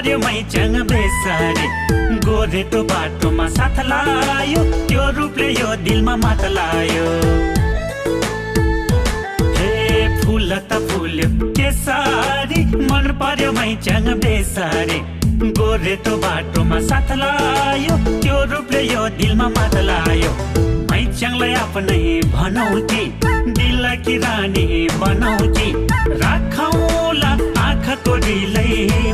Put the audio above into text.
पर्यो मैच्याङ बेसारे गोरेटो बाटोमा साथ लायो त्यो रूपले यो दिलमा मात लायो हे फुल त फुल्यो केसारी मन पर्यो मैच्याङ बेसारे गोरेटो बाटोमा साथ लायो त्यो रूपले यो दिलमा मात लायो मैच्याङलाई आफ्नै भनौ कि दिलकी रानी बनाउ कि राखौँला आँखाको रिलै